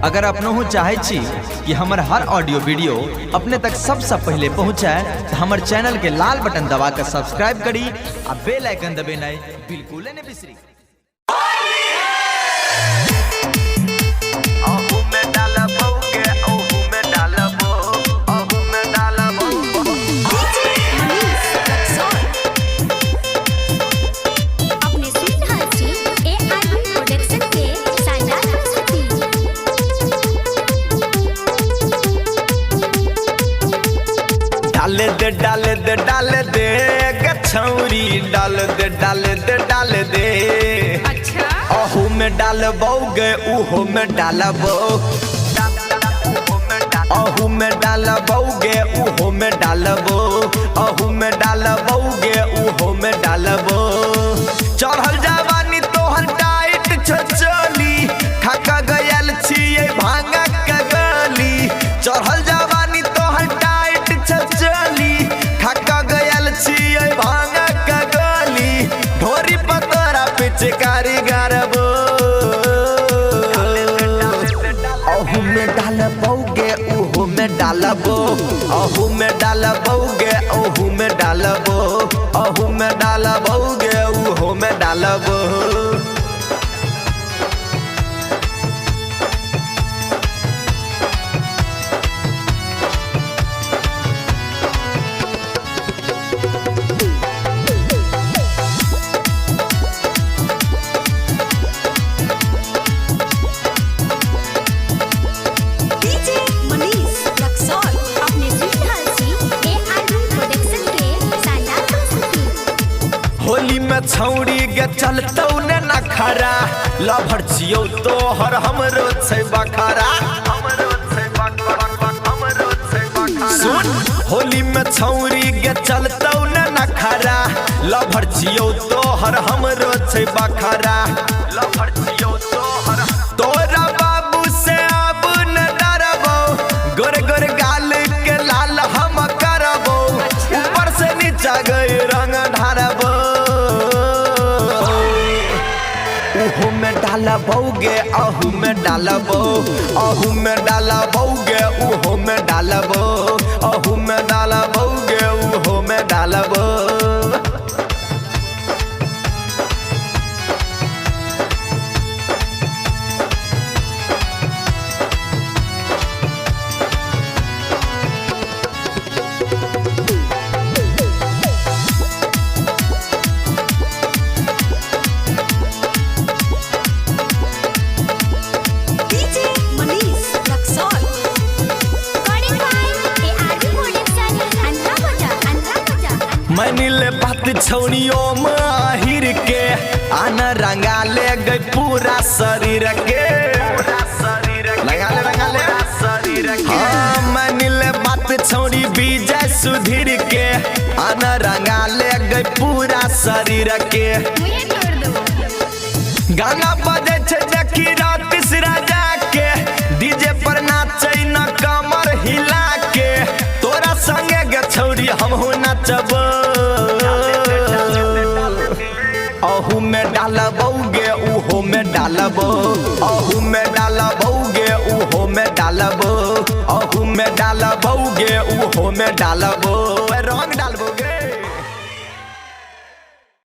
अगर अपनहु चाहे छी कि हमर हर ऑडियो वीडियो अपने तक सबसे पहले पहुंचे तो हमर चैनल के लाल बटन दबा कर सब्सक्राइब करी आ बेल आइकन दबेनाइ बिल्कुल नहीं बिसरी। अपने सुन रहल छी एआरबी प्रोडक्शन के शानदार प्रस्तुति। डाल दे डाल दे डाल दे गछौरी, डाल दे डाल दे डाल दे। अच्छा, अहू में डालबो गे उहो में डालबो, अहू में डालबो गे उहो में डालबो, अहू में डालबो गे उहो में डालबो। चढ़ल जवानी तोहर टाइट छचली, खाका गयल छियै भांगा के गली। चढ़ल जवानी तोहर टाइट छचली, खाका गयल छियै भांगा के गली। ढोरी पतोरा पिचकारी गारबो, अहू में डालबो गे उहो में डालबो, अहू में डालबो गे ओहू में डालबो, अहू में डालबो गे उहो में डालबो। डीजे मनीष रक्सौल। अपने सुन रहल छी एआरबी प्रोडक्शन के शानदार प्रस्तुति। होली में छौरी गे चलतौ ने नखरा, लभर छियौ तोहर हमरो छै बखरा। सुन, होली में छौरी गे चलतौ ने नखरा, लभर छियौ तोहर हमरो छै बखरा। लभर छियौ तोहर, तोरा बाबू से अब न डरबौ, गोर गोर गाल के लाल हम करबौ, ऊपर से नीचा गई रंग ढारबो। उहो में डालबो गे अहू में डालबो, अहू में डालबो गे उहो में डालबो, अहू में डालबो गे उहो में डालबो। DJ Manish Raxaul. Recording by ARB production, Andhra Bazaar, Andhra Bazaar. Manil बात छौड़ियों माहिर के, आन रंगा ले गई पूरा शरीर के। लगा ले लगा ले हाँ, मनिल बात छौड़ी विजय सुधीर के, आन रंगा ले गई पूरा शरीर के। मुहे तोड़ दो। गाना बजे छै देखी रात राजा के, डीजे पर नाचै न कमर हिला के। तोरा संगे गे छौड़ी हमहू नचबो, अहू में डालबो गे उहो में डालबो, अहू में डालबो गे उहो में डालबो, अहू में डालबो गे उहो में डालबो, रंग डालबो।